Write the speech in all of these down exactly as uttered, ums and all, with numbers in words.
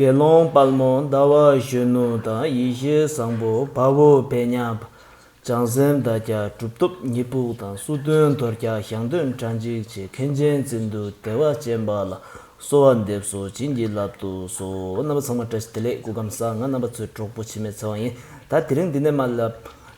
དགེ་སློང་དཔལ་མོ་ཟླ་བ་གཞོན་ནུ་དང་། ཡེ་ཤེས་བཟང་པོ་དཔའ་བོ་ཕན་ཉག་པ། བྱང་སེམས་དར་རྒྱས་གྲུབ་ཐོབ་ཉི་སྤུག་དང་། སུ་སྟོན་རྡོ་རྒྱག་ཞང་སྟོན་སྤྲང་འཇིགས་བྱེད། མཁན་ཆེན་བཙུན་དུ་བདེ་བ་ཅན་པ་ལ། གསོལ་བ་འདེབས་སོ་བྱིན་གྱིས་བརླབ་ཏུ་གསོལ། རྣམ་པ་ཚང་མ་བཀྲ་ཤིས་བདེ་ལེགས། སྐུ་ཁམས་བཟང་། ང་རྣམ་པ་ཚོའི་གྲོགས་པོ་འཆི་མེད་ཚེ་དབང་ཡིན། ད་དེ་རིང་འདི་ནས་མར་ལ་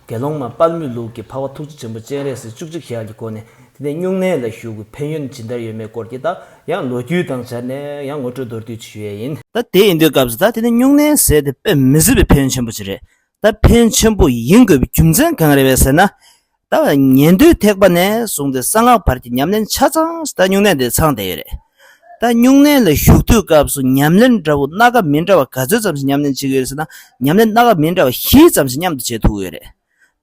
དགེ་སློང་མ་དཔལ་མོའི་ལུགས་ཀྱི་འཕགས་པ་ཐུགས་རྗེ་ཆེན་པོ་སྤྱན་རས་གཟིགས་བཅུ་གཅིག་ཞལ་གྱི་སྒོ་ནས། དེ་ནས་སྨྱུང་གནས་ལ་ཞུགས་པའི་ཕན་ཡོན་ཇི་ལྟར་ཡོད་མེད་སྐོར་གྱི་ད་ཡང་ལོ་རྒྱུས་དང་སྦྱར་ནས་ཡང་ངོ་སྤྲོད་མདོར་བསྡུས་ཅིག་ཞུ་ཡས་ཡིན། ད་དེ་ཡིན་དུས་སྐབས་སུ་ད་དེ་ནི་སྨྱུང་གནས་ཟེར་དེ་དཔེ་མི་སྲིད་པའི་ཕན་ཡོན་ཆེན་པོ་ཅིག་རེད། ད་ཕན་ཡོན་ཆེན་པོ་ཡིན་དགོས་པའི་རྒྱུ་མཚན་གང་རེད་པས་ཟེར་ན། ད་ཉན་ཐོས་ཐེག་པ་ནས་བཟུང་སྟེ་གསང་སྔགས་བར་གྱི་ཉམས་ལེན་ཆ་ཚང་ཞིག་ད་སྨྱུང་གནས་འདིར་ཚང་བསྡད་ཡོད་རེད། ད་སྨྱུང་གནས་ལ་ཞུགས་དུས་སྐབས་སུ་ཉམས་ལེན་འདྲ་བོ་སྣ་ཁ་མི་འདྲ་བ་ག་ཚོད་ཙམ་ཞིག་ཉམས་ལེན་བྱེད་ཀྱི་ཡོད་རེད་ཟེར་ན། ཉམས་ལེན་སྣ་ཁ་མི་འདྲ་བ་བཞི་ཙམ་ཞིག་མཉམ་དུ་བྱེད་ཐུབ་ཀྱི་ཡོད་རེད།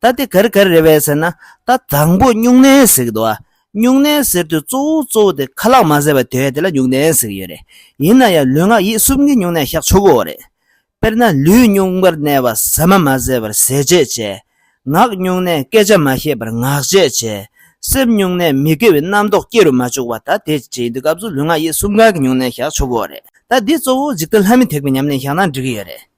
ད་དེ་ག་རེ་ག་རེ་རེད་པས་ཟེར་ན། ད་དང་པོ་སྨྱུང་གནས་ཟེར་གྱི་འདུག་བ། སྨྱུང་གནས་ཟེར་དུས་གཙོ་བོ་གཙོ་བོ་དེ་ཁ་ལག་མ་ཟས་པ་སྡོད་ཡ་དེ་ལ་སྨྱུང་གནས་ཟེར་གྱི་ཡོད་རེད། ཡིན་ན་ཡང་ལུས་ངག་ཡིད་གསུམ་གྱི་སྨྱུང་གནས་བཞག་ཆོག་གི་ཡོད་རེད། དཔེར་ན་ལུས་སྨྱུང་བར་གནས་པ་ཟ་མ་མ་ཟས་པར་ཟས་བཅད་བྱས། ངག་སྨྱུང་གནས་སྐད་ཆ་མ་བཤད་པར་ངག་བཅད་བྱས། སེམས་སྨྱུང་གནས་མི་དགེ་བའི་རྣམ་རྟོག་སྐྱེ་རུ་མ་བཅུག་པ། ད་དེ་བྱེད་དུས་སྐབས་སུ་ལུས་ངག་ཡིད་གསུམ་ཀ་གི་སྨྱུང་གནས་བཞག་ཆོག་གི་ཡོད་རེད། ད་འདི་གཙོ་བོ་འཇིག་རྟེན་ལྷ་མི་ཐེག་པའི་ཉམས་ལེན་བཞག་ན་འགྲིག་གི་ཡོད་རེད།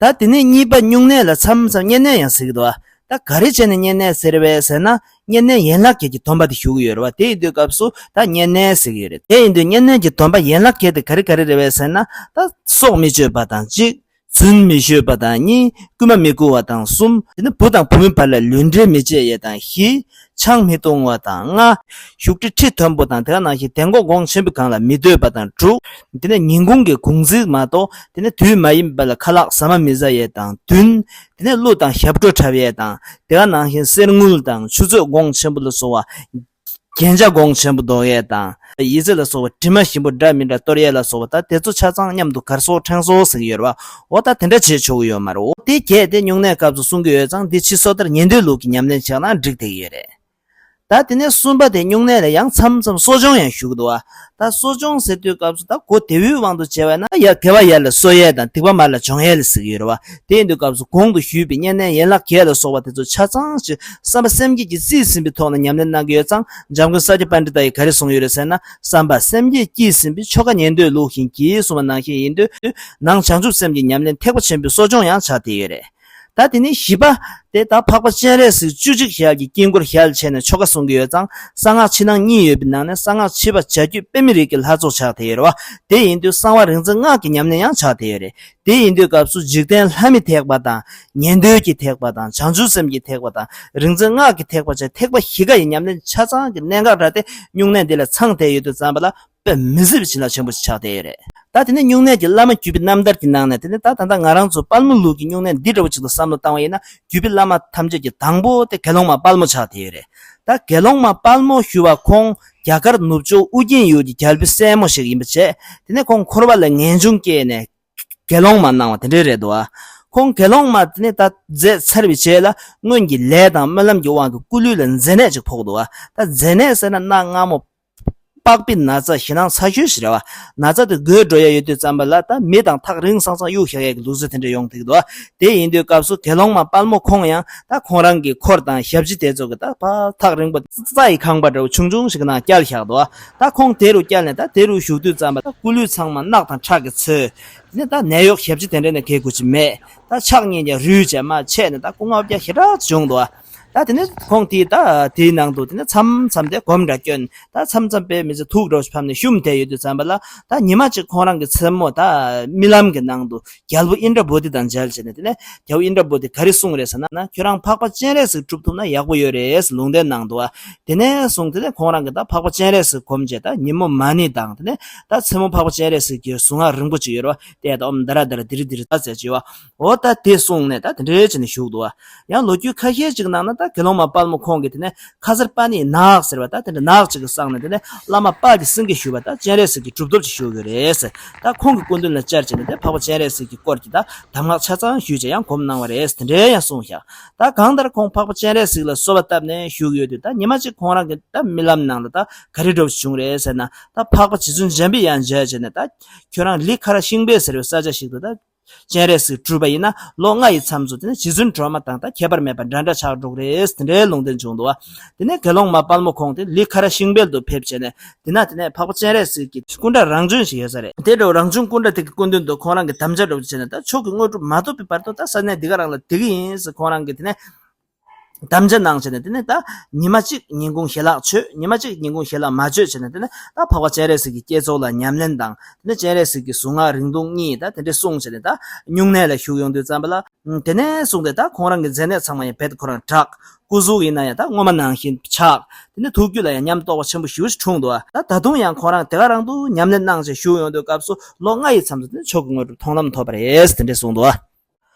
ད་དེ་ནས་གཉིས་པ་སྨྱུང་གནས་ལ་མཚམས་མཚམས་བསྙེན་གནས་ཡང་ཟེར་གྱི་འདུག་བ། ད་ག་རེ་བྱས་ནས་བསྙེན་གནས་ཟེར་བས་ཟེར་ན། བསྙེན་གནས་ཡན་ལག་བརྒྱད་ཀྱི་སྡོམ་པ་དེ་ཞུ་གི་ཡོད་རེད་བ། དེ་ཡིན་དུས་སྐབས་སུ་ད་བསྙེན་གནས་ཟེར་གྱི་ཡོད་རེད། དེ་ཡིན་དུས་བསྙེན་གནས་ཀྱི་སྡོམ་པ་ཡན་ལག་བརྒྱད་དེ་ག་རེ་ག་རེ་རེད་བས་ཟེར་ན། ད་སྲོག་མི་གཅོད་པ་དང་གཅིག་རྫུན་མི་ཤོད་པ་དང་གཉིས། རྐུན་མ་མི་རྐུ་བ་དང་གསུམ། དེ་ནས་བུ་དང་བུ་མོའི་བར་ལ་ལུས་འབྲེལ་མི་བྱེད་ཡས་དང་བཞི། ཆང་མི་འཐུང་བ་དང་ལྔ། བཞུགས་ཁྲི་ཁྲི་མཐོན་པོ་དང་དེ་ག་ནང་བཞིན་གདན་གོང་གོང་ཆེན་པོའི་སྒང་ལ་མི་སྡོད་པ་དང་དྲུག་དེ་ནས་ཉིན་གུང་གི་གུང་ཚིགས་མ་གཏོགས་དེ་ནས་དུས་མ་ཡིན་པ་ལ་ཁ་ལག་ཟ་མ་མི་ཟ་ཡས་དང་བདུན། དེ་ནས་གླུ་དང་ཞབས་བྲོ་འཁྲབ་ཡས་དང་དེ་ག་ནང་བཞིན་གསེར་དངུལ་དང་ཆུ་ཚོད་གོང་ཆེན་པོ་ལ་སོགས་པ། རྒྱན་ཆ་གོང་ཆེན་པོ་འདོགས་ཡས་དང་། ཡི་ཙི་ལ་སོགས་པ་དྲི་མ་ཞིམ་པོ་འདྲ་མི་འདྲ་གཏོར་ཡས་ལ་སོགས་པ་ད་དེ་ཚོ་ཆ་ཚང་མཉམ་དུ་གར་སོགས་ཕྲེང་སོགས་ཟེར་གྱི་ཡོད་རེད་བ། འོ་ད་དེ་འདྲ་བྱེད་ཆོག་གི་ཡོད་མ་རེད། འོ་དེ་བརྒྱད་དེ་སྨྱུང་གནས་སྐབས་སུ་གསུང་གི་ཡོད་ཙང་འདི་ཕྱི་སོ་ཐར་ཉན་ཐོས་ལུགས་ཀྱི་ཉམས་ལེན་བྱས་ན་འགྲིག་བསྡད་ཀྱི་ཡོད་རེད། ད་དེ་ནས་གསུམ་པ་དེ་སྨྱུང་གནས་ལ་ཡང་མཚམས་མཚམས་གསོ་སྦྱོང་ཡང་ཞུ་གི་འདུག་བ། ད་གསོ་སྦྱོང་ཟེར་དུས་སྐབས་སུ་ད་གོ་བདེ་བོའི་དབང་དུ་བྱས་པ་ན་ཡ་དགེ་བ་ཡར་ལ་གསོ་ཡས་དང་སྡིག་པ་མར་ལ་སྦྱོང་ཡས་ལ་ཟེར་གྱི་ཡོད་རེད་བ། དེ་ཡིན་དུས་སྐབས་སུ་གོང་དུ་ཞུས་པའི་བསྙེན་གནས་ཡན་ལག་བརྒྱད་ལ་སོགས་པ་དེ་ཚོ་ཆ་ཚང་ཞིག་བསམ་པ་སེམས་བསྐྱེད་ཀྱིས་རྩིས་ཟིན་པའི་ཐོག་ནས་ཉམས་ལེན་གནང་གི་ཡོད་ཙང་འཇམ་མགོན་ས་སྐྱ་པཎྜི་ཏ་ཡིས་ག་རེ་གསུངས་ཡོད་རེད་ཟེར་ན། བསམ་པ་སེམས་བསྐྱེད་ཀྱིས་ཟིན་པའི་ཆོ་ག་ཉན་ཐོས་ལུགས་བཞིན་གྱིས་གསུངས་པ་ནང་བཞིན་ཡིན་དུས་ནང་བྱང་ཆུབ་སེམས་ཀྱི་ཉམས་ལེན་ཐེག་པ་ཆེན་པོའི་གསོ་སྦྱོང་ཡང་ཆགས་བསྡད་ཡོད་རེད། ད་དེ་ནས་བཞི་པ་དེ་ད་འཕགས་པ་སྤྱན་རས་གཟིགས་བཅུ་གཅིག་ཞལ་གྱི་དཀྱིལ་འཁོར་ཞལ་ཕྱེ་ནས་ཆོ་ག་གསུང་གི་ཡོད་ཙང་གསང་སྔགས་ཕྱི་ནང་གཉིས་ཡོད་པའི་ནང་ནས་གསང་སྔགས་ཕྱི་པ་བྱ་རྒྱུད་པདྨའི་རིགས་ཀྱི་ལྷ་ཚོགས་ཆགས་བསྡད་ཡོད་རེད་བ། དེ་ཡིན་དུས་གསང་བ་རིག་འཛིན་སྔགས་ཀྱི་ཉམས་ལེན་ཡང་ཆགས་བསྡད་ཡོད་རེད། དེ་ཡིན་དུས་སྐབས་སུ་འཇིག་རྟེན་ལྷ་མི་ཐེག་པ་དང་ཉན་ཐོས་ཀྱི་ཐེག་པ་དང་བྱང་ཆུབ་སེམས་ཀྱི་ཐེག་པ་དང་རིག་འཛིན་སྔགས་ཀྱི་ཐེག་པ་བཅས་ཐེག་པ་བཞི་ཀ་ཡི་ཉམས་ལེན་ཆ་ཚང་གི་གནད་འགག་ར་དེ་སྨྱུང་གནས་འདི་ལ་ཚང་བསྡད་ཡོད་དུས་ཙམ་པ་ལ་དཔེ་མི་སྲིད་པའི་བྱིན་རླབས་ཆེན་པོ་ཞིག་ཆགས་བསྡད་ཡོད་རེད། ད་དེ་ནས་སྨྱུང་གནས་ཀྱི་བླ་མ་བརྒྱུད་པའི་རྣམ་ཐར་གྱི་ནང་ནས་དེ་ནས་ད་ད་ལྟ་ང་རང་ཚོ་དཔལ་མོ་ལུགས་ཀྱི་སྨྱུང་གནས་འདི་འདྲ་བོ་ཅིག་ཏུ་བསམ་བློ་བཏང་བ་ཡིན་ན་བརྒྱུད་པའི་བླ་མ་ཐམས་ཅད་ཀྱི་དང་པོ་དེ་དགེ་སློང་མ་དཔལ་མོ་ཆགས་བསྡད་ཡོད་རེད། ད་དགེ་སློང་མ་དཔལ་མོ་ཞུ་བ་ཁོང་རྒྱ་གར་ནུབ་ཕྱོགས་ཨུ་རྒྱན་ཡུལ་གྱི་རྒྱལ་པོའི་སྲས་མོ་ཞིག་ཡིན་པ་བྱས། དེ་ནས་ཁོང་འཁོར་བ་ལས་ངེས་འབྱུང་སྐྱེས་ནས་དགེ་སློང་མ་གནང་བ་དེ་འདྲ་རེད་འདུག་ཨ། ཁོང་དགེ་སློང་མ་དེ་ནས་ད་མཛད་ཚར་བའི་རྗེས་ལ་སྔོན་གྱི་ལས་དང་སྨོན་ལམ་གྱི་དབང་གིས་སྐུ་ལུས་ལ་མཛེ་ནད་ཅིག་ཕོག་འདུག་ཨ། ད་མཛེ་ནད་ཟེར་ན་གནའ་སྔ་མོ་པགས་པའི་ན་ཚ་ཞེད་སྣང་ཚ་ཤོས་ཤིག་རེད་བ། ན་ཚ་དེ་འགོས་འགྲོ་ཡ་ཡོད་དུས་ཙམ་པ་ལ་ད་མི་དང་ཐག་རིང་སང་སང་གཡུག་བཞག་ཡ་གི་ལུགས་སྲོལ་དེ་འདྲ་ཡོང་གི་འདུག་ཨ། དེ་ཡིན་དུས་སྐབས་སུ་དགེ་སློང་མ་དཔལ་མོ་ཁོང་ཡང་ད་ཁོང་རང་གི་འཁོར་དང་ཞབས་ཕྱི་དེ་ཚོ་གི་ད་ཕ་ཐག་རིང་པོ་རྩྭ་ཡི་ཁང་པ་འདྲ་བོ་ཆུང་ཆུང་ཞིག་གི་ནང་བསྐྱལ་བཞག་འདུག་ཨ། ད་ཁོང་དེ་རུ་བསྐྱལ་ནས་ད་དེ་རུ་བཞུགས་དུས་ཙམ་པ་ད་སྐུ་ལུས་ཚང་མ་རྣག་དང་ཁྲག་གིས་ཚོས། དེ་ནས་ད་ནད་གཡོག་ཞབས་ཕྱི་དེ་འདྲ་ནས་གེ་དགོས་ཀྱི་མེད། ད་ཕྱག་གཉིས་ཀྱང་རུལ་བྱས་མར་ཆད་ནས་ད་སྐུ་ལྔ་བརྒྱ་ཞེ་དྲག་བྱུང་འདུག་ཨ། ད་དེ་ནས་ཁོང་དེ་ད་དེའི་ནང་དུ་དེ་ནས་མཚམས་མཚམས་དེ་སྒོམ་འདྲ་བསྐྱོན། ད་མཚམས་མཚམས་དཔེ་མི་ཚེ་ཐུག་འགྲོ་ཕབ་ནས་ཤུམ་བསྡད་ཡོད་དུས་ཙམ་པ་ལ་ད་ཉི་མ་གཅིག་ཁོང་རང་གི་མཚན་མོ་ད་རྨི་ལམ་གྱི་ནང་དུ་རྒྱལ་པོ་ཨིནྡྲ་བོ་དི་དང་མཇལ་བྱས་ནས་དེ་ནས་རྒྱལ་པོ་ཨིནྡྲ་བོ་དི་ག་རེ་གསུངས་རེད་ཟེར་ན། ཁྱོད་རང་འཕགས་པ་སྤྱན་རས་གཟིགས་སྒྲུབ་ཐུབ་ན་ཡག་པོ་ཡོད་རེད་ཟེར་ལུང་བསྟན་གནང་འདུག་ཨ། དེ་ནས་བཟུང་དེ་ནས་ཁོང་རང་གིས་ད་འཕགས་པ་སྤྱན་རས་གཟིགས་སྒོམ་བྱས་ད་ཉིན་མོ་མ་ཎི་དང་དེ་ནས་ད་མཚན་མོ་འཕགས་པ་སྤྱན་རས་གཟིགས་ཀྱི་གཟུངས་སྔགས་རིང་པོ་ཅིག་ཡོད་རེད་བ། དེ་ད་ཨོཾ་དྷ་ར་དྷ་ར་དྷི་རི་དྷི་རི་ད་ཟེར་གྱི་ཡོད་བ། འོ་ད་དེ་གསུངས་ནས་ད་དེ་འདྲའི་བྱས་ནས་བཞུགས་འདུག་བ། ཡང་ལོ་རྒྱུས་ཁ་ཤས་ཅིག་ནང་ན་ད་དགེ་སློང་མ་དཔལ་མོ་ཁོང་གིས་དེ་ནས་ཁ་སར་པཱ་ཎི་ནག་ཟེར་བ་ད་དེ་འདྲ་ནག་ཅིག་གི་བསྲངས་ནས་དེ་ནས་བླ་མ་དཔལ་གྱི་སེང་གེ་ཞུ་བ་ད་སྤྱན་རས་གཟིགས་ཀྱི་གྲུབ་ཐོབ་ཅིག་ཞུ་གི་རེད་ཟེར། ད་ཁོང་གི་སྐུ་མདུན་ལ་བཅར་བྱས་ནས་དེ་འཕགས་པ་སྤྱན་རས་གཟིགས་ཀྱི་སྐོར་གྱི་ད་གདམས་ངག་ཆ་ཚང་ཞུས་བྱས་ཡང་སྒོམ་གནང་བ་རེད་ཟེར་དེ་འདྲའི་ཡང་གསུངས་ཤག་ད་གང་ལྟར་ཁོང་འཕགས་པ་སྤྱན་རས་གཟིགས་ལ་གསོལ་བ་བཏབ་ནས་བཞུགས་ཡོད་དུས་ད་ཉི་མ་གཅིག་ཁོང་རང་གི་ད་རྨི་ལམ་ནང་ལ་ད་ག་རེ་འདྲ་བོ་ཞིག་བྱུང་རེད་ཟེར་ན། ད་འཕགས་པ་རྗེ་བཙུན་འཇམ་པའི་དབྱངས་མཇལ་བྱས་ནས་ད་ཁྱོད་རང་ལི་ཁ་ར་ཤིང་པད་ཟེར་བའི་ས་ཆ་ཞིག་ཏུ་ད་ སྤྱན་རས་གཟིགས་གྲུབ་པ་ཡིན་ན་ལོ་ལྔ་ཡི་མཚམས་སུ་དེ་ནས་རྗེ་བཙུན་སྒྲོལ་མ་དང་ད་ཁྱད་པར་མེད་པ་འདྲ་འདྲ་ཆགས་འགྲོ་གི་རེད། དེ་འདྲའི་ལུང་བསྟན་བྱུང་འདུག་བ། དེ་ནས་དགེ་སློང་མ་དཔལ་མོ་ཁོང་དེ་ལི་ཁ་ར་ཤིང་བལ་དུ་ཕེབས་བྱས་ནས་དེ་ན་དེ་ནས་འཕགས་པ་སྤྱན་རས་གཟིགས་ཀྱི་སྐུ་འདྲ་རང་བྱོན་ཞིག་ཡོད་ས་རེད། དེ་འདྲ་རང་བྱོན་སྐུ་འདྲ་དེ་གི་སྐུ་མདུན་དུ་ཁོང་རང་གི་དམ་བཅའ་འདྲ་བོ་བྱས་ནས་ད་མཆོག་གི་དངོས་གྲུབ་མ་ཐོབ་པའི་བར་དུ་ད་ས་གནས་འདི་ག་རང་ལ་བསྡད་ཀྱི་ཡིན་ཟེར་ཁོང་རང་གི་དེ་ནས་དམ་བཅའ་གནང་བྱས་ནས་དེ་ནས་ད་ཉི་མ་གཅིག་ཉིན་གུང་ཞལ་ལག་མཆོད། ཉི་མ་གཅིག་ཉིན་གུང་ཞལ་ལག་མ་མཆོད་བྱས་ནས་དེ་ནས་ད་འཕགས་པ་སྤྱན་རས་གཟིགས་ཀྱི་བསྐྱེད་རྫོགས་ལ་ཉམས་ལེན་དང་དེ་ནས་སྤྱན་རས་གཟིགས་ཀྱི་གཟུངས་སྔགས་རིང་ཐུང་གཉིས་ད་དེ་འདྲ་གསུངས་བྱས་ནས་ད་སྨྱུང་གནས་ལ་བཞུགས་ཡོང་དུས་ཙམ་པ་ལ། དེ་ནས་བཟུང་སྟེ་ད་ཁོང་རང་གི་མཛེ་ནད་ཚང་མ་ཡང་རྦད་དེ་ཁོ་རང་དྲག་སྐུ་གཟུགས་ཡིན་ན་ཡང་ད་སྔོན་མ་ནང་བཞིན་ཆགས། དེ་ནས་ཐུགས་རྒྱུད་ལ་ཡང་ཉམས་རྟོགས་པ་ཆེན་པོ་ཞེ་པོ་ཅིག་འཁྲུངས་འདུག་ད་ད་དུང་ཡང་ཁོང་རང་དེ་ག་རང་དུ་ཉམས་ལེན་གནང་བྱས་བཞུགས་ཡོང་དུས་སྐབས་སུ་ལོ་ལྔ་ཡི་མཚམས་སུ་དེ་ནས་མཆོག་གི་དངོས་གྲུབ་མཐོང་ལམ་ཐོབ་པ་རེད་དེ་འདྲས་གསུངས་འདུག་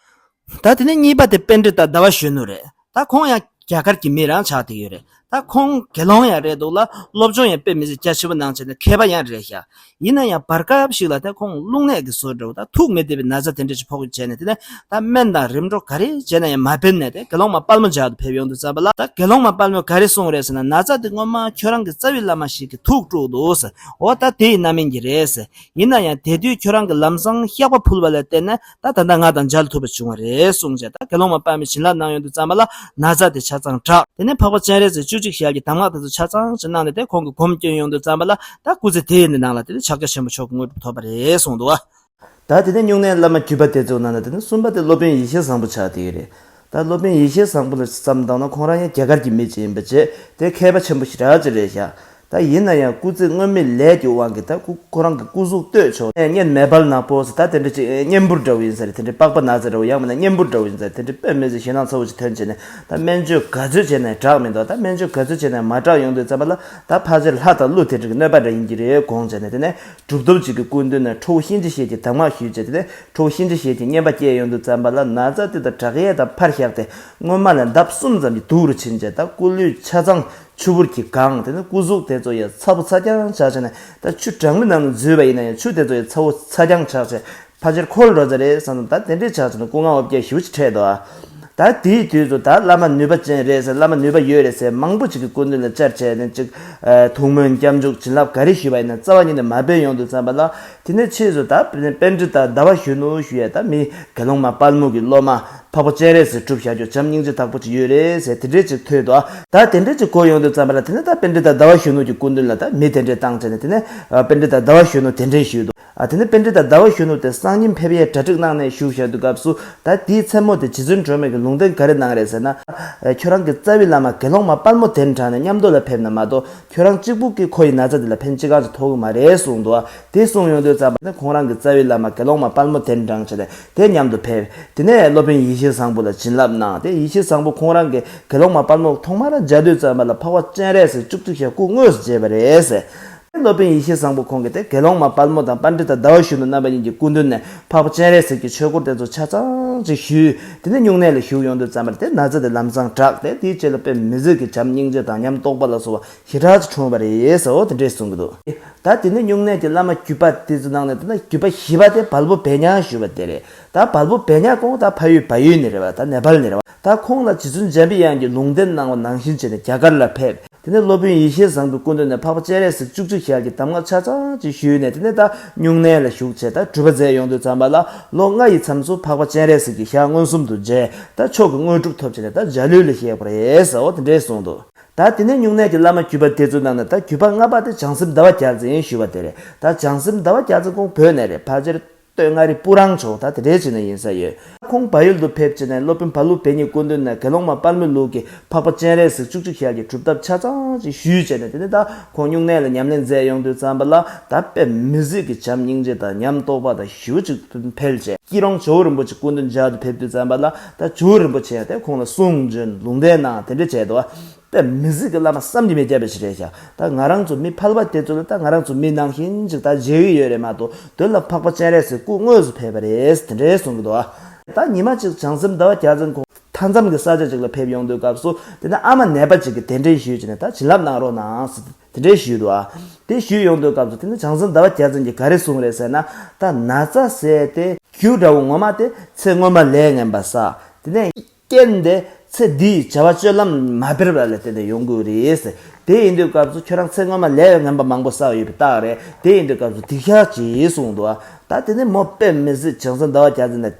ད་དེ་ནས་གཉིས་པ་དེ་པཎྜི་ཏ་ཟླ་བ་གཞོན་ནུ་རེད། ད་ཁོང་ཡང་རྒྱ་གར་གྱི་མི་རང་ཆགས་བསྡད་ཡོད་རེད། ད་ཁོང་དགེ་སློང་ཡང་རེད་འདུག་ལ་སློབ་སྦྱོང་ཡང་དཔེ་མི་སྲིད་རྒྱ་ཆེན་པོ་གནང་བྱས་ནས་མཁས་པ་ཡང་རེད་ཤག་ཡིན་ན་ཡང་བར་སྐབས་ཤིག་ལ་ད་ཁོང་རླུང་ནད་ཀྱི་བཟོ་འདྲ་བོ་ད་ཐུག་མི་བདེ་བའི་ན་ཚ་དེ་འདྲ་ཞིག་ཕོག་བྱས་ནས་དེ་ནས་ད་སྨན་དང་རིམ་གྲོ་ག་རེ་བྱས་ན་ཡང་མ་ཕན་ནས་དེ་དགེ་སློང་མ་དཔལ་མོ་མཇལ་དུ་ཕེབས་ཡོང་དུས་ཙམ་པ་ལ་ད་དགེ་སློང་མ་དཔལ་མོས་ག་རེ་གསུངས་རེད་ཟེར་ན། ན་ཚ་དེ་སྔོན་མ་ཁྱོད་རང་གི་རྩ་བའི་བླ་མ་ཞིག་གིས་ཐུག་འགྲོ་འདུག་ཟེར། འོ་ད་དེ་ཡི་རྣམ་སྨིན་གྱིས་རེད་ཟེར། ཡིན་ན་ཡང་དེ་དུས་ཁྱོད་རང་གི་ལམ་སང་བཤགས་པ་ཕུལ་བ་ལ་བརྟེན་ནས་ད་ད་ལྟ་ང་དང་མཇལ་ཐུབ་པ་བྱུང་བ་རེད་གསུངས་བྱས། ད་དགེ་སློང་མ་དཔལ་མོས་བྱིན་རླབས་གནང་ཡོང་དུས་ཙམ་པ་ལ་ན་ཚ་དེ་ཆ་ཚང་དྲག་དེ་ནས་འཕགས་པ་སྤྱན་རས་གཟིགས་བཅུ་གཅིག་ཞལ་གྱི་གདམས་ངག་དེ་ཚོ་ཆ་ཚང་ཅིག་གནང་ནས་དེ་ཁོང་གིས་སྒོམ་སྐྱོན་ཡོང་དུས་ཙམ་པ་ལ་ད་སྐུ་ཚེ་དེ་ཡི་ནང་ལ་དེ་ནས་ཕྱག་རྒྱ་ཆེན་པོ་མཆོག་གི་དངོས་གྲུབ་ཐོབ་པ་རེད་གསུངས་འདུག་བ། ད་དེ་ནས་སྨྱུང་གནས་བླ་མ་བརྒྱུད་པ་དེ་ཚོའི་ནང་ནས་དེ་ནས་གསུམ་པ་དེ་སློབ་དཔོན་ཡེ་ཤེས་བཟང་པོ་ཆགས་བསྡད་ཡོད་རེད། ད་སློབ་དཔོན་ཡེ་ཤེས་བཟང་པོ་ལ་བསམ་བཏང་ན་ཁོང་རང་ཡང་རྒྱ་གར་གྱི་མི་ཅིག་ཡིན་པ་བྱས་དེ་མཁས་པ་ཆེན་པོ་ཞེ་དྲག་ཅིག་རེད་ཤག་ད་ཡིན་ན་ཡང་སྐུ་ཚེ་སྔོན་མའི་ལས་ཀྱི་དབང་གིས་ད་སྐུ་ཁོ་རང་གི་སྐུ་གཟུགས་བཏོད་ཆོག་ཨེ་གཉན་མེ་སྦལ་ནག་པོ་ཟེར་ད་དེ་འདྲ་ཅིག་ཨེ་གཉན་འབུར་འདྲ་བོ་ཡིན་ས་རེད། དེ་འདྲའི་པགས་པ་ན་ཚ་འདྲ་བོ་ཡང་མིན་ན་གཉན་འབུར་འདྲ་བོ་ཡིན་ས་རེད། དེ་འདྲའི་དཔེ་མི་སྲིད་ཞེད་སྣང་ཚ་བོ་ཅིག་ཐོན་བྱས་ནས་ད་སྨན་བཅོས་ག་ཚོད་བྱས་ནས་དྲག་མི་འདུག་ད་སྨན་བཅོས་ག་ཚོད་བྱས་ནས་མ་དྲག་ཡོང་དུས་ཙམ་པ་ལ་ད་ཕལ་ཆེར་ལྷ་དང་ཀླུ་དེ་འདྲ་གི་གནོད་པ་འདྲ་ཡིན་གྱི་རེད་དགོངས་བྱས་ནས་དེ་ནས་གྲུབ་ཐོབ་ཅིག་གི་སྐུ་མདུན་ནས་ཁྲོ་བོ་གཤིན་རྗེ་གཤེད་ཀྱི་གདམས་ངག་ཞུས་བྱས། དེ་ནས་ཁྲོ་བོ་གཤིན་རྗེ་གཤེད་ཀྱི་བསྙེན་པ་སྐྱེས་ཡོང་དུས་ཙམ་པ་ལ་ན་ཚ་དེ་དང་དྲག་ཡས་དང་ཕར་བཞག་སྟེ་སྔོན་མ་ལས་ལྡབ་གསུམ་ཙམ་གྱིས་སྡུག་རུ་ཕྱིན་བྱས། ད་སྐུ་ལུས་ཆ་ཚང་ཆུ་བུར་གྱིས་གང་། དེ་ནས་སྐུ་གཟུགས་དེ་ཚོ་ཡང་ཚ་པོ་ཚ་རྐྱང་ཆགས་བྱས་ནས་ད་ཆུ་གྲང་མོའི་ནང་ནས་འཛུལ་བ་ཡིན་ན་ཡང་ཆུ་དེ་ཚོ་ཡང་ཚ་པོ་ཚ་རྐྱང་ཆགས་བྱས་ཕལ་ཆེར་འཁོལ་འགྲོ་ས་རེད་བསམ་ན་ད་དེ་འདྲས་ཆགས་བྱས་ནས་སྐུ་ངལ་འོ་བརྒྱལ་ཞེ་པོ་ཅིག་འཕྲད་འདུག་ད་དེའི་དུས་སུ་ད་བླ་མ་ནུས་པ་ཅན་རེད་ཟེར་བླ་མ་ནུས་པ་ཡོད་རེད་ཟེར་མང་པོ་ཅིག་གི་སྐུ་མདུན་ལ་བཅར་བྱས་ནས་ཅིག་ཐུགས་སྨོན་སྐྱབས་འཇུག་བྱིན་རླབས་ག་རེ་ཞུས་པ་ཡིན་ན་རྩ་བ་ཉིད་ནས་མ་ཕན་ཡོང་དུས་ཙམ་པ་ལ། དེ་ནས་ཕྱིས་སུ་ད་པཎྜི་ཏ་ཟླ་བ་གཞོན་ནུ་ཞུ་ཡས་ད་མི་དགེ་སློང་མ་དཔལ་མོ་གི་སློབ་མ་འཕགས་པ་སྤྱན་རས་གཟིགས་སྒྲུབ་བཞག་རྒྱུ་བྱམས་སྙིང་རྗེ་དག་པོ་ཅིག་ཡོད་རེད་ཟེར་དེ་འདྲས་ཅིག་ཐོས་འདུག་ད་དེ་འདྲས་ཅིག་གོ་ཡོང་དུས་ཙམ་པ་ལ་དེ་ནས་ད་པཎྜི་ཏ་ཟླ་བ་གཞོན་ནུ་གི་སྐུ་མདུན་ལ་ད་མི་དེ་འདྲས་བཏང་བྱས་ནས་དེ་ནས་པཎྜི་ཏ་ཟླ་བ་གཞོན་ནུ་དེ་འདྲས་ཞུས་འདུག་ཨ་དེ་ནས་པཎྜི་ཏ་ཟླ་བ་གཞོན་ནུ་དེ་སང་ཉིན་ཕེབས་ཡས་གྲ་སྒྲིག་གནང་ནས་བཞུགས་བཞག་དུས་སྐབས་སུ་ད་དེའི་མཚན་མོ་དེ་རྗེ་བཙུན་སྒྲོལ་མ་གིས་ལུང་བསྟན་ག་རེ་གནང་རེད་ཟེར་ན། ཁྱོད་རང་གི་རྩ་བའི་བླ་མ་དགེ་སློང་མ་དཔལ་མོ་གདན་དྲངས་ནས་མཉམ་དུ་ལ་ཕེབས་ན་མ་གཏོགས་ཁྱོད་རང་གཅིག་པུ་གིས་ཁོ་ཡི་ན་ཚ་དེ་ལ་ཕན་ཅི་གང་ཅིག་ཐོགས་ཀྱི་མ་རེད་གསུངས་འདུག་དེ་གསུངས་ཡོང་དུས་ཙམ་པ་ནི་ཁོང་རང་གི་རྩ་བའི་བླ་མ་དགེ་སློང་མ་དཔལ་མོ་གདན་དྲངས་བྱས་ནས་དེ་མཉམ་དུ་ཕེབས། དེ་ནས་སློབ་དཔོན་ཡེ་ཤེས་བཟང་པོ་ལ་བྱིན་རླབས་གནང་། དེ་ཡེ་ཤེས་བཟང་པོ་ཁོང་རང་གི་དགེ་སློང་མ་དཔལ་མོ་ཐོག་མར་མཇལ་དུས་ཙམ་པ་ལ་འཕགས་པ་སྤྱན་རས་གཟིགས་བཅུ་གཅིག་ཞལ་སྐུ་དངོས་སུ་མཇལ་བ་རེད་ཟེར། སློབ་དཔོན་ཡེ་ཤེས་བཟང་པོ་ཁོང་གིས་དེ་དགེ་སློང་མ་དཔལ་མོ་དང་པཎྜི་ཏ་ཟླ་བ་གཞོན་ནུ་རྣམ་པ་གཉིས་ཀྱི་སྐུ་མདུན་ནས་འཕགས་པ་སྤྱན་རས་གཟིགས་ཀྱི་ཆོས་སྐོར་དེ་ཚོ་ཆ་ཚང་ཅིག་ཞུས། དེ་ནས་སྨྱུང་གནས་ལ་བཞུགས་ཡོང་དུས་ཙམ་པར་དེ་ན་ཚ་དེ་ལམ་སང་དྲག་སྟེ་དེའི་རྗེས་ལ་དཔེ་མི་སྲིད་ཀྱི་བྱམས་སྙིང་རྗེ་དང་ཉམས་རྟོགས་པ་ལ་སོགས་པ་ཞེ་དྲག་ཅིག་འཁྲུངས་པ་རེད་ཟེར་འོ་དེ་འདྲས་གསུང་གི་འདུག་ད་དེ་ནས་སྨྱུང་གནས་ཀྱི་བླ་མ་བརྒྱུད་པ་དེ་ཚོའི་ནང་ནས་དེ་ན་བརྒྱུད་པ་བཞི་པ་དེ་བལ་པོ་བེ་ཉག་ཞུས་པ་དེ་རེད། ད་བལ་པོ་བེ་ཉག་ཁོང་ད་ཕ་ཡུལ་བལ་ཡུལ་ནས་རེད་བ། ད་ནེ་པཱལ་ནས་རེད་བ། ད་ཁོང་ལ་རྗེ་བཙུན་འཇམ་པའི་དབྱངས་ཀྱིས་ལུང་བསྟན་གནང་བ་ནང་བཞིན་བྱས་ནས་རྒྱ་གར་ལ་ཕེབས། དེ་ནས་སློབ་དཔོན་ཡེ་ཤེས་བཟང་པོའི་སྐུ་མདུན་ནས་འཕགས་པ་སྤྱན་རས་གཟིགས་བཅུ་གཅིག་ཞལ་གྱི་གདམས་ངག་ཆ་ཚང་ཅིག་ཞུས་ནས་དེ་ནས་ད་སྨྱུང་གནས་ལ་བཞུགས་བྱས་ད་སྒྲུབ་པ་མཛད་ཡོང་དུས་ཙམ་པ་ལ་ལོ་ལྔ་ཡི་མཚམས་སུ་འཕགས་པ་སྤྱན་རས་གཟིགས་ཀྱི་ཞལ་མངོན་སུམ་དུ་མཇལ། ད་མཆོག་གི་དངོས་གྲུབ་ཐོབ་བྱས་ནས་ད་འཇའ་ལུས་ལ་གཤེགས་པ་རེད་ཟེར་འོ་དེ་འདྲས་གསུངས་འདུག་ད་དེ་ནས་སྨྱུང་གནས་ཀྱི་བླ་མ་བརྒྱུད་པ་དེ་ཚོའི་ནང་ནས་ད་བརྒྱུད་པ་ལྔ་པ་དེ་བྱང་སེམས་ཟླ་བ་རྒྱལ་མཚན་ཞུས་པ་དེ་རེད། ད་བྱང་སེམས་ཟླ་བ་རྒྱལ་མཚན་ཁོང་བོད་ནས་རེད། ཕལ་ཆེར་སྟོད་མངའ་རིས་སྤུ་རངས་ཕྱོགས་ད་དེ་འདྲའི་ཅིག་ནས་ཡིན་ས་ཡོད། ཁོང་བལ་ཡུལ་དུ་ཕེབས་བྱས་ནས་སློབ་དཔོན་བལ་པོ་བེ་ཉིད་སྐུ་མདུན་ནས་དགེ་སློང་མ་དཔལ་མོའི་ལུགས་ཀྱི་འཕགས་པ་སྤྱན་རས་གཟིགས་བཅུ་གཅིག་ཞལ་གྱི་སྒྲུབ་ཐབས་ཆ་ཚང་ཅིག་ཞུས་བྱས་ནས་དེ་ནས་ད་ཁོང་སྨྱུང་གནས་ལ་ཉམས་ལེན་མཛད་ཡོང་དུས་ཙམ་པ་ལ་ད་དཔེ་མི་སྲིད་ཀྱི་བྱམས་སྙིང་རྗེ་དང་ཉམས་རྟོགས་པ་དང་ཞེ་པོ་ཅིག་འཕེལ་བྱས་སྐྱིད་རོང་ཇོ་བོ་རིན་པོ་ཆེ་སྐུ་མདུན་མཇལ་དུ་ཕེབས་དུས་ཙམ་པ་ལ་ད་ཇོ་བོ་རིན་པོ་ཆེ་ཡང་དེ་ཁོང་ལ་གསུང་བྱོན་ལུང་བསྟན་གནང་དེ་འདྲ་བྱས་འདུག་བ། དཔེ་མི་སྲིད་ཀྱི་བླ་མ་བསམ་གྱིས་མི་ཁྱབ་པ་ཞིག་རེད་ཤག་ད་ང་རང་ཚོ་མི་ཕལ་པ་དེ་ཚོ་ལ་ད་ང་རང་ཚོ་མི་ནང་བཞིན་ཅིག་ད་མཇལ་གྱི་ཡོད་རེད་མ་གཏོགས་དོན་ལ་འཕགས་པ་སྤྱན་རས་གཟིགས་སྐུ་དངོས་སུ་ཕེབས་པ་རེད་དེ་འདྲས་གསུང་གི་འདུག་ཨ། ད་ཉི་མ་གཅིག་བྱང་སེམས་ཟླ་བ་རྒྱལ་མཚན་ཁོང་མཐའ་མཚམས་ཀྱི་ས་ཆ་ཅིག་ལ་ཕེབས་ཡོང་དུས་སྐབས་སུ་དེ་ནས་ཨ་མ་ནད་པ་ཅིག་གིས་གདན་འདྲེན་ཞུས་བྱས་ནས་ད་བྱིན་རླབས་གནང་རོགས་གནང་ཟེར་དེ་འདྲས་ཞུས་འདུག་ཨ། དེ་ཞུས་ཡོང་དུས་སྐབས་སུ་དེ་ནས་བྱང་སེམས་ཟླ་བ་རྒྱལ་མཚན་གྱིས་ག་རེ་གསུངས་རེད་ཟེར་ན། ད་ན་ཚ་ཟེར་དེ་རྒྱུ་འདྲ་བོ་ངོ་མ་དེ་ཚེ་སྔོན་མ་ལས་ངན་པ་བསགས། དེ་ནས་རྐྱེན་དེ་ ཚེ་འདིའི་བྱ་བ་སྤྱོད་ལམ་མ་འབེབས་པ་ལ་བརྟེན་ནས་ཡོང་གི་རེད་ཟེར། དེ་ཡིན་དུས་སྐབས་སུ་ཁྱོད་རང་ཚེ་སྔོན་མ་ལས་ངན་པ་མང་པོ་བསགས་ཡོད་པའི་རྟགས་རེད། དེ་ཡིན་དུས་སྐབས་སུ་སྡིག་བཤགས་གྱིས་གསུངས་འདུག་ད་དེ་ནས་མོ་དཔེ་མི་སྲིད་བྱང་སེམས་ཟླ་བ་བརྒྱ་ཚན་ནས་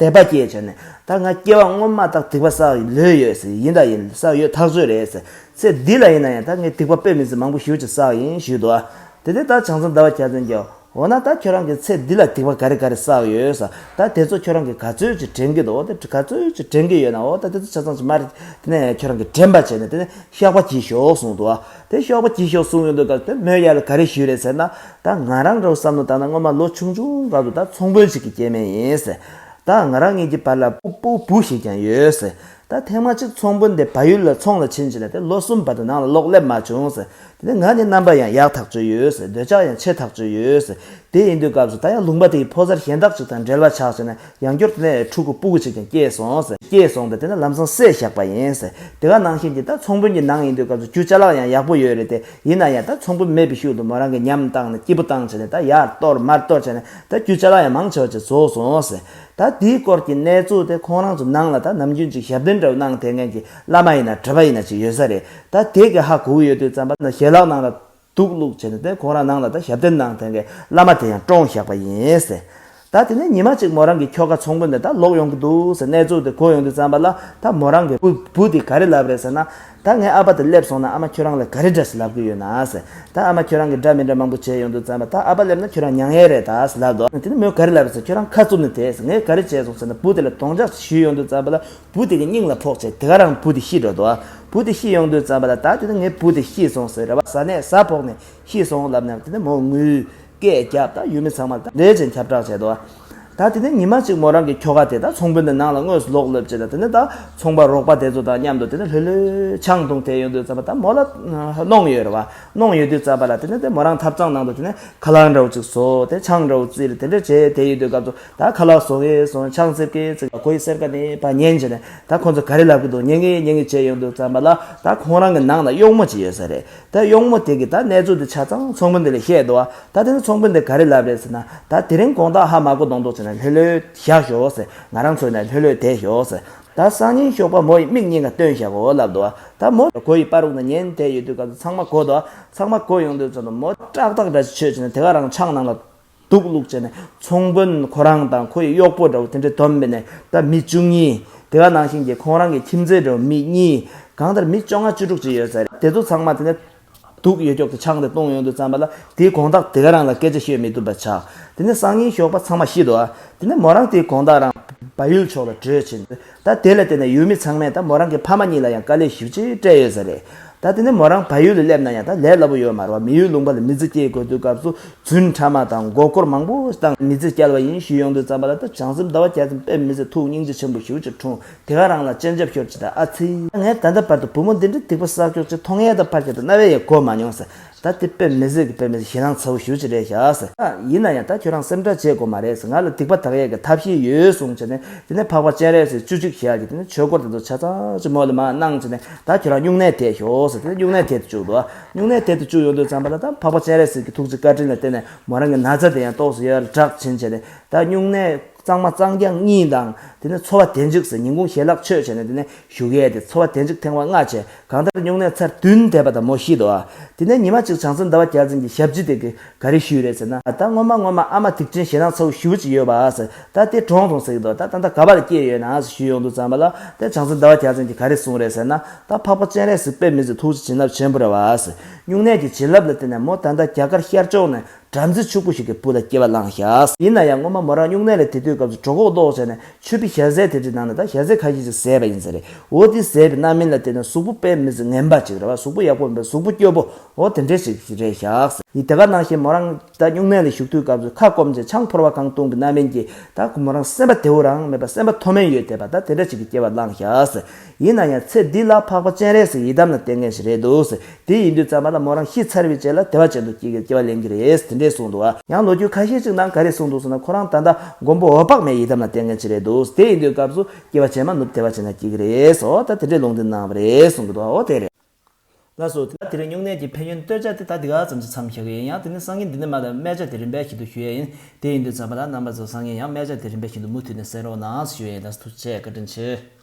དད་པ་སྐྱེས་བྱས་ནས། ད་ང་སྐྱེ་བ་སྔོན་མ་ད་སྡིག་པ་བསགས་ལོས་ཡོད་ཟེར། ཡིན་ད་ཡིན། བསགས་ཡོད་ཐག་ཆོད་རེད་ཟེར། ཚེ་འདི་ལ་ཡིན་ན་ཡང་ད་ངས་སྡིག་པ་དཔེ་མི་སྲིད་མང་པོ་ཞེ་པོ་ཅིག་བསགས་ཡིན་ཞུས་འདུག་དེ་ནས་ད་བྱང་སེམས་ཟླ་བ་བརྒྱ་ཚན་གྱིས། འོ་ན་ད་ཁྱོད་རང་གི་ཚེ་འདི་ལ་སྡིག་པ་ག་རེ་ག་རེ་བསགས་ཡོད་ཟེར། ད་དེ་ཚོ་ཁྱོད་རང་གིས་ག་ཚོད་ཅིག་དྲན་གྱི་འདུག་དེ་ག་ཚོད་ཅིག་དྲན་གྱི་ཡོད་ན། འོ་ད་དེ་ཚོ་ཆ་ཚང་ཅིག་མར་དེ་ནས་ཁྱོད་རང་གིས་དྲན་པ་བྱས་ནས་དེ་ནས་བཤགས་པ་གྱིས་ཤོག་གསུངས་འདུག་དེ་བཤགས་པ་གྱིས་ཤོག་གསུངས་ཡོང་དུས་སྐབས་དེ་མོས་ཡར་ལ་ག་རེ་ཞུས་རེད་ཟེར་ན། ད་ང་རང་འདྲ་བོ་བསམ་བློ་བཏང་ན་སྔོན་མ་ལོ་ཆུང་ཆུང་སྐབས་སུ་ད་ཚོང་དཔོན་ཞིག་གི་སྐྱེ་དམན་ཡིན་ཟེར། ད་ང་རང་གཉིས་ཀྱི་བར་ལ་སྤུ་སྤུ་བུ་ཞིག་ཀྱང་ཡོད་ཟེར། ད་ཐེངས་མ་གཅིག་ཚོང་དཔོན་དེ་བལ་ཡུལ་ལ་ཚོང་ལ་ཕྱིན་བྱས་ནས་དེ་ལོ་གསུམ་བར་དུ་ནང་ལ་ལོག་སླེབས་མ་བྱུང་ཟེར། དེ་ནས་ང་ནི་རྣམ་པ་ཡང་ཡག་ཐག་ཆོད་ཡོད་ཟེར། འདོད་ཆགས་ཡང་ཆེ་ཐག་ཆོད་ཡོད་ཟེར། དེ་ཡིན་དུས་སྐབས་སུ་ད་ཡང་ལུང་པ་དེའི་ཕོ་གསར་གཞན་དག་ཅིག་དང་འབྲེལ་བ་ཆགས་བྱས་ནས་ཡང་བསྐྱར་དེ་ནས་ཕྲུ་གུ་སྤུ་གུ་ཅིག་ཀྱང་སྐྱེས་སོང་ཟེར། སྐྱེས་སོང་སྟེ་དེ་ནས་ལམ་སང་བསད་བཞག་པ་ཡིན་ཟེར། དེ་ག་ནང་བཞིན་གྱི་ད་ཚོང་དཔོན་གྱི་ནང་ཡིན་དུས་སྐབས་སུ་རྒྱུ་ཅ་ལག་ཡང་ཡག་པོ་ཡོད་རེད་དེ། ཡིན་ན་ཡང་ད་ཚོང་དཔོན་མེད་པའི་ཤུལ་དུ་མོ་རང་གིས་ཉམས་བཏང་ནས་སྐྱིད་པོ་བཏང་བྱས་ནས་ད་ཡར་གཏོར་མར་གཏོར་བྱས་ནས་ད་རྒྱུ་ཅ་ལག་ཡང་མང་ཆེ་བ་ཅིག་རྫོགས་སོང་ཟེར། ད་དེའི་སྐོར་གྱི་གནས་ཚུལ་དེ་ཁོང་རང་ཚོ་ནང་ལ་ད་ནམ་རྒྱུན་ཅིག་ཞབས་བརྟན་འདྲ་བོ་གནང་བསྡད་མཁན་གྱི་བླ་མ་ཡིན་ན་གྲྭ་པ་ཡིན་ན་ཅིག་ཡོད་ས་རེད། ད་དེ་གི་ཧ་གོ་གི་ཡོད་དུས་ཙམ་པ་ན་ཞལ་ལག་ནང་ལ་དུག་བླུགས་བྱས་ནས་དེ་ཁོང་རང་ནང་ལ་ད་ཞབས་བརྟན་གནང་བསྡད་མཁན་བླ་མ་དེ་ཡང་བཀྲོངས་བཞག་པ་ཡིན་ཟེར། ད་དེ་ནས་ཉི་མ་གཅིག་མོ་རང་གི་ཁྱོ་ག་ཚོང་དཔོན་དེ་ད་ལོག་ཡོང་གི་འདུག་ཟེར་གནས་ཚུལ་དེ་གོ་ཡོང་དུས་ཙམ་པ་ལ། ད་མོ་རང་གི་བུ་བུ་དེ་ག་རེ་ལབ་རེད་ཟེར་ན། ད་ངའི་ཨ་ཕ་དེ་སླེབས་སོང་ན་ཨ་མ་ཁྱོད་རང་ལ་ག་རེ་འདྲ་ཞིག་ལབ་གི་ཡོད་ན་ཟེར། ད་ཨ་མ་ཁྱོད་རང་གི་འདྲ་མི་འདྲ་མང་པོ་བྱས་ཡོང་དུས་ཙམ་པ་ད་ཨ་ཕ་སླེབས་ན་ཁྱོད་རང་མྱ་ངན་རེད་ད་ཟེར་ལབ་འདུག་དེ་ནས་མོས་ག་རེ་ལབ་རེད་ཟེར། ཁྱོད་རང་ཁ་བཙུམ་ནས་བསྡད་ཟེར། ངས་ག་རེ་བྱས་སོང་ཟེར་ན་བུ་དེ་ལ་དོངས་འཇགས་ཞུས་ཡོང་དུས་ཙམ་པ་ལ་བུ་དེ་གི་སྙིང་ལ་ཕོག་བྱས་དེ་ག་རང་བུ་དེ་ཤི་འགྲོ་འདུག་བུ་དེ་ཤི་ཡོང་དུས་ཙམ་པ་ལ་ད་དེ་ནས་ངའི་བུ་དེ་ཤི་སོང་ཟེར་རེད་བ། ཟ་ནས་ཟ་ཕོག་ནས་ཤི་སོང་ལབ་ནས་དེ་ནས་མོ་ངུས། སྐད་བརྒྱབ། ད་ཡུལ་མི་ཚང་མ་ལ་ད་ལས་ཅན་ཁྱབ་བསྒྲགས་བྱས་འདུག་ད་དེ་ནས་ཉི་མ་གཅིག་མོ་རང་གི་ཁྱོ་ག་དེ་ད་ཚོང་དཔོན་དེ་ནང་ལ་དངོས་སུ་ལོག་སླེབས་བྱས། ད་དེ་ནས་ད་ཚོང་པ་རོགས་པ་དེ་ཚོ་དང་མཉམ་དུ་དེ་ནས་ལྷོད་ལྷོད་ཆང་འཐུང་བསྡད་ཡོང་དུས་ཙམ་པ་ད་མོ་ལ་གནོང་ཡོད་རེད་བ། གནོང་ཡོད་དུས་ཙམ་པ་ལ་དེ་ནས་དེ་མོ་རང་ཐབ་ཚང་ནང་དུ་དེ་ནས་ཁ་ལག་འདྲ་བོ་ཅིག་བཟོ། དེ་ཆང་འདྲ་བོ་བཙིར། དེ་འདྲ་བྱས་དེ་ཡོད་དུས་སྐབས་སུ་ད་ཁ་ལག་བཟོ་གི་བཟོ། ཆང་བཙིར་གི་བཙིར། ཁོའི་སེར་ཀ་ནས་ཕར་ཉན་བྱས་ནས་ད་ཁོ་ཚོ་ག་རེ་ལབ་གི་འདུག་ཉན་གི་ཉན་གི་བྱས་ཡོང་དུས་ཙམ་པ་ལ་ད་ཁོང་རང་གི་ནང་ལ་གཡོག་མོ་ཅིག་ཡོད་ས་རེད། ད་གཡོག་མོ་དེ་གིས་ད་གནས་ཚུལ་དེ་ཆ་ཚང་ཚོང་དཔོན་དེ་ལ་བཤད་འདུག་ད་དེ་ནས་ཚོང་དཔོན་དེ་ག་རེ་ལབ་རེད་ཟེར་ན། ད་དེ་རིང་དགོང་དག་ཧ་མ་གོ་མདོག་མདོག་བྱས་ན་ལྷོད་ལྷོད་བཞག་ཤོག་ཟེར། ང་རང་ཚོ་ཡིན་ན་ལྷོད་ལྷོད་བསྡད་ཤོག་ཟེར། ད་སང་ཉིན་ཞོགས་པ་མོ་ཡི་མིག་གཉིས་ཀ་སྟོན་བཞག་གོ་ལབ་འདུག་ད་མོ་སྒོ་ཡི་པར་རུག་ན་ཉན་བསྡད་ཡོད་དུས་སྐབས་སུ་ཚང་མ་གོ་འདུག་ཚང་མ་གོ་ཡོང་དུས་ཙམ་དུ་མོ་སྐྲག་ཐག་འདྲ་ཞིག་ཆོད་བྱས་ནས་དེ་ག་རང་ཆང་ནང་ལ་དུག་བླུགས་བྱས་ནས་ཚོང་དཔོན་ཁོ་རང་དང་ཁོ་ཡི་གཡོག་པོ་འདྲ་བོ་དེ་འདྲས་བསྡོམས་པས་ནས་ད་མི་བཅུ་གཉིས། དེ་ག་ནང་བཞིན་གྱི་ཁོང་རང་གི་ཁྱིམ་མཚེས་འདྲ་བོ་མི་གཉིས། གང་ལྟར་མི་བཅོ་ལྔ་བཅུ་དྲུག་ཅིག་ཡོད་ས་རེད། དེ་ཚོ་ཚང་མ་དེ་ནས་དུག་ཡོད་ཀྱོག་གི་ཆང་དེ་བཏུངས་ཡོང་དུས་ཙམ་པ་ལ་དེའི་དགོང་དག་དེ་ག་རང་ལ་སྐད་ཆ་ཤོད་མི་ཐུབ་པ་ཆགས། དེ་ནས་སང་ཉིན་ཞོགས་པ་ཚང་མ་ཤི་འདུག་དེ་ནས་མོ་རང་དེའི་དགོང་དག་རང་བལ་ཡུལ་ཕྱོགས་ལ་བྲོས་ཕྱིན། ད་དེ་ལ་བརྟེན་ནས་ཡུལ་མི་ཚང་མས་ད་མོ་རང་གི་ཕ་མ་གཉིས་ལ་ཡང་དཀའ་ལས་ཞེ་པོ་ཅིག་སྤྲད་ཡོད་ས་རེད། ད་དེ་ནས་མོ་རང་བལ་ཡུལ་ལ་སླེབས་ན་ཡང་ད་ལས་སླ་པོ་ཡོད་མ་རེད་བ། མི་ཡུལ་ལུང་པ་ལ་མི་ཚེ་སྐྱེལ་དགོས་དུས་སྐབས་སུ་རྫུན་ཕྲ་མ་དང་མགོ་སྐོར་མང་པོ་བཏང་མི་ཚེ་བསྐྱལ་བ་ཡིན་ཞུས་ཡོང་དུས་ཙམ་པ་ལ་ད་བྱང་སེམས་ཟླ་བ་བརྒྱ་ཙམ་དཔེ་མི་སྲིད་ཐུགས་སྙིང་རྗེ་ཆེན་པོ་ཞེ་པོ་ཅིག་འཁྲུངས། དེ་ག་རང་ལ་སྤྱན་ཆབ་ཤོར་ཅིག་ད་ཨ་ཙི། ངས་ད་ལྟ་བར་དུ་བུ་མོ་འདི་འདྲའི་སྡིག་པ་བསགས་ཀྱོག་ཅིག་མཐོང་ཡས་དང་ཕར་ཁྱེར་དུ་རྣ་བས་ཡང་གོ་མ་མྱོང་ཟེར། ད་དེ་དཔེ་མི་སྲིད་ཀྱི་དཔེ་མི་སྲིད་ཞེད་སྣང་ཚ་བོ་ཞེ་པོ་ཅིག་རེད་ཤག་ཟེར། ཡིན་ན་ཡང་ད་ཁྱོད་རང་སེམས་ཁྲལ་བྱེད་དགོས་མ་རེད་ཟེར། ང་ལ་སྡིག་པ་དག་ཡས་ཀྱི་ཐབས་ཤེས་ཡོད་གསུངས་བྱས་ནས་དེ་ནས་འཕགས་པ་སྤྱན་རས་གཟིགས་བཅུ་གཅིག་ཞལ་གྱི་དེ་ནས་ཆོས་སྐོར་དེ་ཚོ་ཆ་ཚང་ཅིག་མོ་ལ་མར་གནང་བྱས་ནས་ད་ཁྱོད་རང་སྨྱུང་གནས་དེད་ཤོག་ཟེར། དེ་ནས་སྨྱུང་གནས་དེད་དུ་བཅུག་འདུག་སྨྱུང་གནས་དེད་དུ་བཅུག་ཡོང་དུས་ཙམ་པ་ལ་ད་འཕགས་པ་སྤྱན་རས་གཟིགས་ཀྱི་ཐུགས་རྗེ་བཀའ་དྲིན་ལ་བརྟེན་ནས་མོ་རང་གི་ན་ཚ་དེ་ཡང་ཏོག་ཙམ་ཡར་དྲག་ཕྱིན་བྱས་ནས་ད་སྨྱུང་གནས་གཙང་མ་གཙང་རྐྱང་གཉིས་དང་དེ་ནས་འཚོ་བ་བདེ་འཇིགས་ཟེར་ཉིན་གུང་ཞལ་ལག་མཆོད་བྱས་ནས་དེ་ནས་བཞུགས་ཡས་དེ་འཚོ་བ་བདེ་འཇིགས་ཐེངས་མ་ལྔ་བྱས། གང་ལྟར་སྨྱུང་གནས་ཚར་བདུན་བསྡད་པ་དང་མོ་ཤི་འདུག་དེ་ནས་ཉི་མ་གཅིག་བྱང་སེམས་ཟླ་བ་བརྒྱ་ཚན་གྱི་ཞབས་ཕྱི་དེ་གིས་ག་རེ་ཞུས་རེད་ཟེར་ན། ད་སྔོན་མ་སྔོན་མ་ཨ་མ་སྡིག་ཅན་ཞེད་སྣང་ཚ་བོ་ཞེ་པོ་ཅིག་ཡོད་པ་ཟེར། ད་དེ་གྲོངས་སོང་ཟེར་གྱི་འདུག་ད་ད་ལྟ་ག་པར་སྐྱེས་ཡོད་ན་ཟེར་ཞུས་ཡོང་དུས་ཙམ་པ་ལ་དེ་བྱང་སེམས་ཟླ་བ་བརྒྱ་ཚན་གྱིས་ག་རེ་གསུངས་རེད་ཟེར་ན། ད་འཕགས་པ་སྤྱན་རས་གཟིགས་དཔེ་མི་སྲིད་ཐུགས་རྗེ་བྱིན་རླབས་ཆེན་པོ་རེད་བ་ཟེར། སྨྱུང་གནས་ཀྱི་བྱིན་རླབས་ལ་བརྟེན་ནས་མོ་ད་ལྟ་རྒྱ་གར་ཤར་ཕྱོགས་ནས་བྲམ་ཟེ་ཕྱུག་པོ་ཞིག་གི་བུ་ལ་སྐྱེ་བ་བླངས་ཤག་ཡིན་ན་ཡང་སྔོན་མ་མོ་རང་སྨྱུང་གནས་ལ་དེད་དུས་སྐབས་སུ་གྲོད་ཁོག་ལྟོགས་བྱས་ནས་མཆོད་པའི་ཞལ་ཟས་དེ་འདྲའི་ནང་ནས་ད་ཞལ་ཟས་ཁ་ཤས་ཤིག་བཟས་པ་ཡིན་ས་རེད། འོ་དེ་བཟས་པའི་རྣམ་སྨིན་ལ་བརྟེན་ནས་གཟུགས་པོ་དཔེ་མི་སྲིད་ངན་པ་ཅིག་རེད་བ། གཟུགས་པོ་ཡག་པོ་མིན་པའི་གཟུགས་པོ་སྐྱོ་པོ་འོ་དེ་འདྲ་ཞིག་རེད་ཤག་ཡིན། དེ་ག་ནང་བཞིན་མོ་རང་ད་སྨྱུང་གནས་ལ་བཞུགས་དུས་སྐབས་སུ་ཁ་སྐོམ་བྱས་ཆང་ཕོར་པ་གང་བཏུངས་པའི་རྣམ་སྨིན་གྱིས་ད་མོ་རང་སེམས་པ་བདེ་བོ་རང་མེད་པ་སེམས་པ་མཐོ་དམན་ཡོད་བསྡད་པ་ད་དེ་འདྲ་ཞིག་གི་སྐྱེ་བ་བླངས་ཤག་ཡིན་ན་ཡང་ཚེ་འདི་ལ་འཕགས་པ་སྤྱན་རས་གཟིགས་ཡི་དམ་ལ་བརྟེན་མཁན་ཞིག་རེད་འདུག་དེ་ཡིན་དུས་ཙམ་པ་ལ་མོ་རང་ཤི་ཚར་བའི་རྗེས་ལ་བདེ་བ་ཅན་དུ་སྐྱེ་སྐྱེ་བ་ལེན་གྱི་རེད་དེ་འདྲས་གསུངས་འདུག་ཡང་ལོ་རྒྱུས་ཁ་ཤས་ཅིག་ནང་ག་རེ་གསུངས་འདུག་ཟེར་ན། ཁོ་རང་ད་ལྟ་མགོན་པོ་འོད་དཔག་མེད་ཡི་དམ་ལ་བརྟེན་མཁན་ཅིག་རེད་འདུག་དེ་ཡིན་དུས་སྐབས་སུ་སྐྱེ་བ་ཕྱི་མ་ནུབ་བདེ་བ་ཅན་ལ་སྐྱེ་གི་རེད་སོ། ད་དེ་འདྲའི་ལུང་བསྟན་གནང་བ་རེད་གསུང་གི་འདུག་འོ་དེ་རེད། ལགས་སོ། ད་དེ་རིང་སྨྱུང་གནས་ཀྱི་ཕན་ཡོན་བསྟོད་བྱ་དེ་ད་འདི་ག་ཙམ་གྱིས་མཚམས་བཞག་གི་ཡིན། ཡང་དེ་ནས་སང་ཉིན་འདི་ནས་མར་ལ་སྨད་བྱ་དེ་རིམ་པས་བཞིན་དུ་ཞུ་ཡས་ཡིན། དེ་ཡིན་དུས་ཙམ་པ་ལ་རྣམ་པ་ཚོ་སང་ཉིན་ཡང་སྨད་བྱ་དེ་རིམ་པས་བཞིན་དུ་མུ་མཐུད་ནས་གསན་རོགས་གནང་ཞུ་ཡས་ཡིན། ལགས་སོ། ཐུགས་རྗེ་ཆེ། བཀའ་དྲིན་ཆེ།